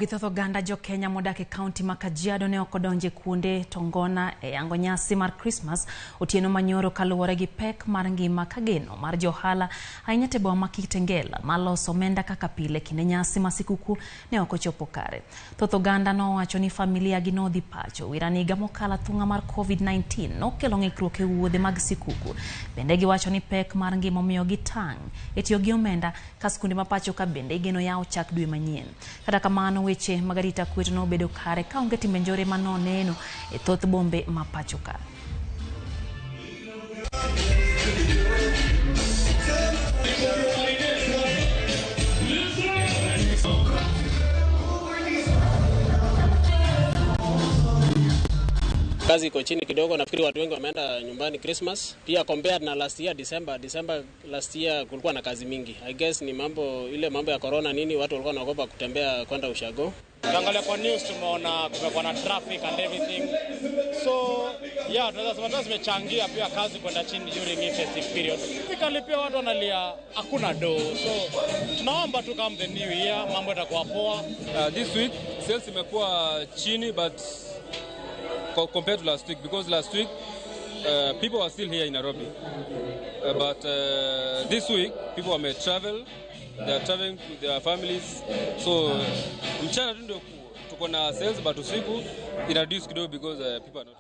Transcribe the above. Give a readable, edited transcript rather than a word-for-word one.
Gi thoth oganda jo Kenya modak e kaunti ma Kajiado ne ok odonjo e kuonde tongona e yango nyasi mar Krismas otieno manyoro kaluwore gi pek mar ngima ka geno mar johala ahinya te boma ma Kitengela maloso omenda kaka pile kinde nyasi ma sikuku ne ok ochopo kare. Thoth oganda nowacho ni familia gi nodhi pacho. Wirani higa mokalo athung'a mar COVID-19 nokelo ng'ikruok e wuodhe mag sikuku. Bende giwacho ni pek mar ngima omiyo gitang' e tiyo gi omenda ka skunde ma pacho ka bende igeno yawo chak dwe manyien. Kata kamano weche mag arita kwe to nobedo kare kaonge timbe njore manoneno e thoth bombe ma pacho ka. Kazi iko chini kidogo, nafikiri watu wengi wameenda nyumbani Christmas. Pia compared na last year December, December last year kulikuwa na kazi mingi. I guess ni mambo ile mambo ya corona nini, watu walikuwa wanaogopa kutembea kwenda ushago. Tuangalia kwa news tumeona kumekuwa na traffic and everything. So yeah, tunaweza sema tena zimechangia pia kazi kwenda chini during hii festive period. Basically pia watu wanalia hakuna do. So tunaomba tu come the new year mambo yatakuwa poa. This week sales imekuwa chini, but compared to last week, because last week people were still here in Nairobi, but this week people wame travel, they are traveling with their families, so mchana tu ndio tuko na sales, but usiku ina reduce kidogo because people are not